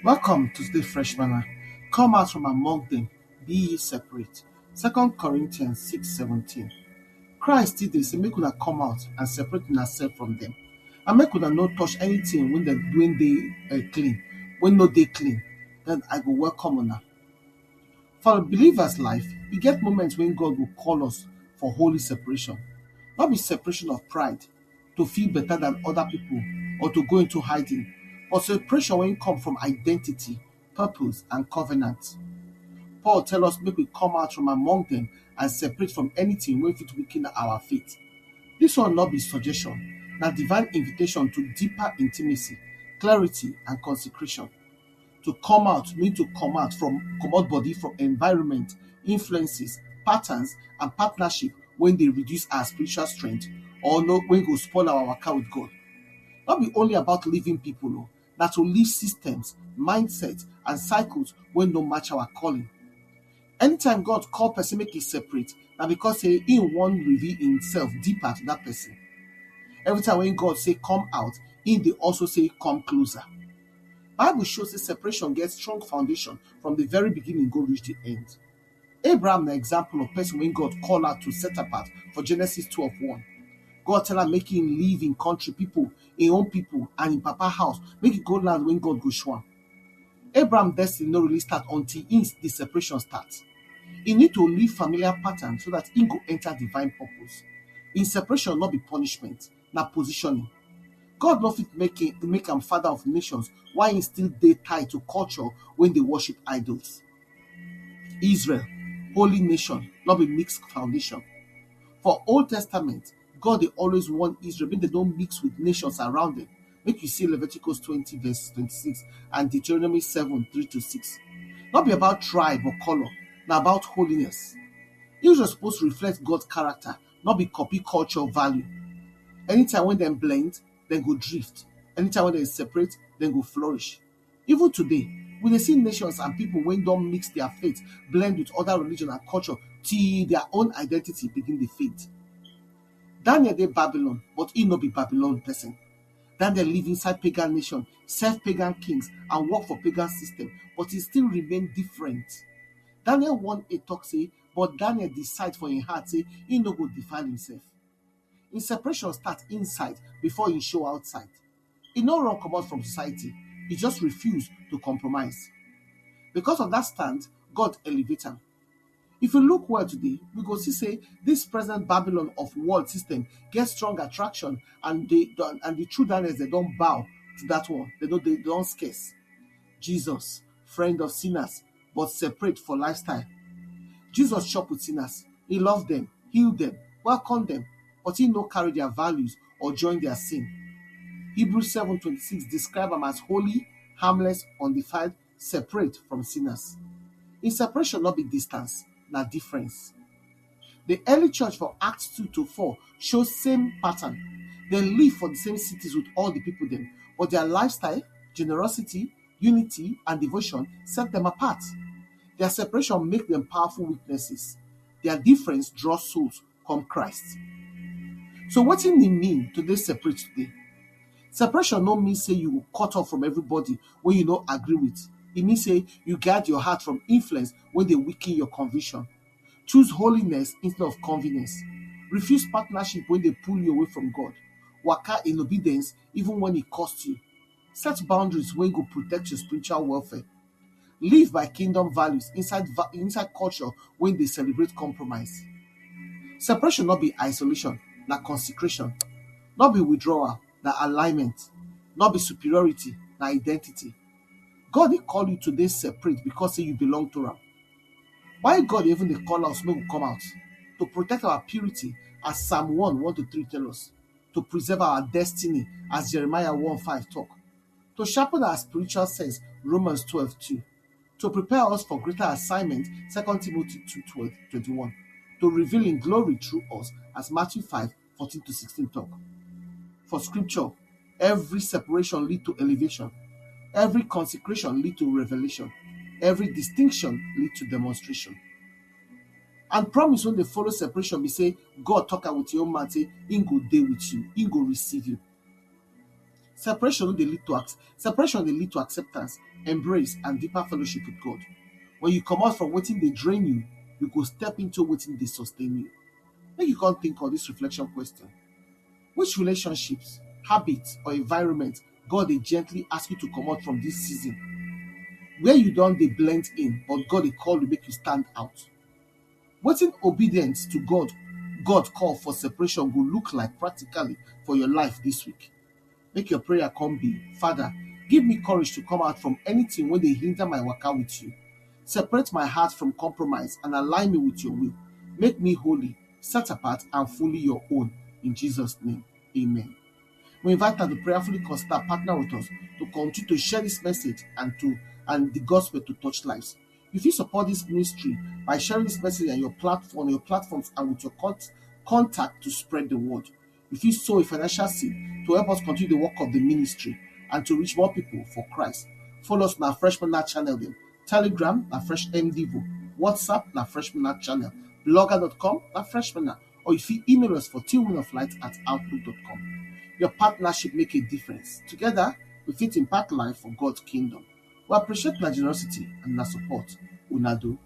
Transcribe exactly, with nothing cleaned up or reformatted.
Welcome to today's Fresh Manna. Come out from among them, be ye separate. Second Corinthians six seventeen. Christ still dey say make una come out and separate una self from them, and make una no touch anything when dem when dey uh, clean, when no dey clean, then I go welcome una. For believers life, e get moments when God go call us for holy separation. Not be separation of pride, to feel better than other people, or to go into hiding, but separation when come from identity, purpose, and covenant. Paul tell us make we come out from among them and separate from anything wey fit weaken our faith. This one not be suggestion, na divine invitation to deeper intimacy, clarity, and consecration. To come out mean to come out from comot body from environment, influences, patterns, and partnership when they reduce our spiritual strength or no when go spoil our waka with God. Not be only about leaving people, no, na to leave systems, mindset, and cycles when no match our calling. Anytime God call person make e separate, na because say he wan reveal himself deeper to that person. Every time when God say come out, he dey also say come closer. Bible show say separation get strong foundation from the very beginning go reach the end. Abraham na example of person when God call out to set apart for Genesis twelve one. God tell am make him leave in country people, in own people, and in papa house, make he go land when God go show am. Abraham destiny no really start until him the separation start. He need to leave familiar pattern so that he go enter divine purpose. In separation not be punishment, na positioning. God no fit make him, make am father of nations while he still dey tied to culture when they worship idols. Israel, holy nation, not be mixed foundation. For Old Testament, God dey always warn Israel make they don't mix with nations around them. Make you see Leviticus twenty verse twenty-six and Deuteronomy seven three to six. Not be about tribe or color, na about holiness. Israel supposed to reflect God's character, not be copy culture value. Anytime when them blend, then go drift. Anytime when they separate, then go flourish. Even today, we dey see nations and people when don't mix their faith, blend with other religion and culture till their own identity begin to fade. Daniel dey Babylon, but he no be Babylon person. Daniel live inside pagan nation, serve pagan kings, and work for pagan system, but he still remain different. Daniel one eight talk say, but Daniel decide for him heart say he no go defile himself. Him separation start inside before he show outside. He no run comot from society, he just refuse to compromise. Because of that stand, God elevate am. If you look well today, we go see say this present Babylon of world system get strong attraction, and the and the true Daniels they don't bow to that one. They don't they don't scarce. Jesus, friend of sinners, but separate for lifestyle. Jesus chop with sinners. He love them, heal them, welcome them, but he no carry their values or join their sin. Hebrews seven twenty-six describe am as holy, harmless, undefiled, separate from sinners. In separation not be distance, na difference. The early church for Acts two to four show same pattern. They live for the same cities with all the people them, but their lifestyle, generosity, unity, and devotion set them apart. Their separation make them powerful witnesses. Their difference draw souls come Christ. So what do you mean to dey separate today? Separation no mean say you go cut off from everybody when you no agree with. E mean say you guard your heart from influence when they weaken your conviction. Choose holiness instead of convenience. Refuse partnership when they pull you away from God. Waka in obedience even when it costs you. Set boundaries when go protect your spiritual welfare. Live by kingdom values inside va- inside culture when they celebrate compromise. Separation not be isolation, na consecration. Not be withdrawal, na alignment. Not be superiority, na identity. God dey call you to dey separate because say you belong to am. Why God even dey call us make we come out? To protect our purity, as Psalm one one to three tell us. To preserve our destiny, as Jeremiah one five talk. To sharpen our spiritual sense, Romans twelve two. To prepare us for greater assignment, Second Timothy two twelve twenty-one. To reveal in glory through us, as Matthew five fourteen to sixteen talk. For scripture, every separation lead to elevation. Every consecration lead to revelation. Every distinction lead to demonstration. And promise when they follow separation be say, God talk am with your own man say, he go dey with you, he go receive you. Separation no dey lead to ac- separation dey lead to acceptance, embrace, and deeper fellowship with God. When you comot from wetin dey drain you, you go step into wetin dey sustain you. Make you come think of this reflection question: which relationships, habits, or environment God dey gently ask you to comot from this season? Where you don dey blend in, but God dey call you make you stand out. Wetin obedience to God God call for separation go look like practically for your life this week? Make your prayer come be: Father, give me courage to come out from anything wey dey hinder my waka with you. Separate my heart from compromise and align me with your will. Make me holy, set apart, and fully your own. In Jesus' name, amen. We invite you to prayerfully consider partner with us to continue to share this message and to and the gospel to touch lives. You fit support this ministry by sharing this message on your platform, your platforms, and with your con- contact to spread the word. You fit sow a financial seed to help us continue the work of the ministry and to reach more people for Christ. Follow us on our Freshman Now channel dem. Telegram na Fresh M Devo. WhatsApp na Freshman Now channel. Blogger dot com na Freshman Now. Or you fit email us for tillmanoflight at outlook dot com. Your partnership make a difference. Together, we fit impact life for God's kingdom. We appreciate una generosity and una support. Una do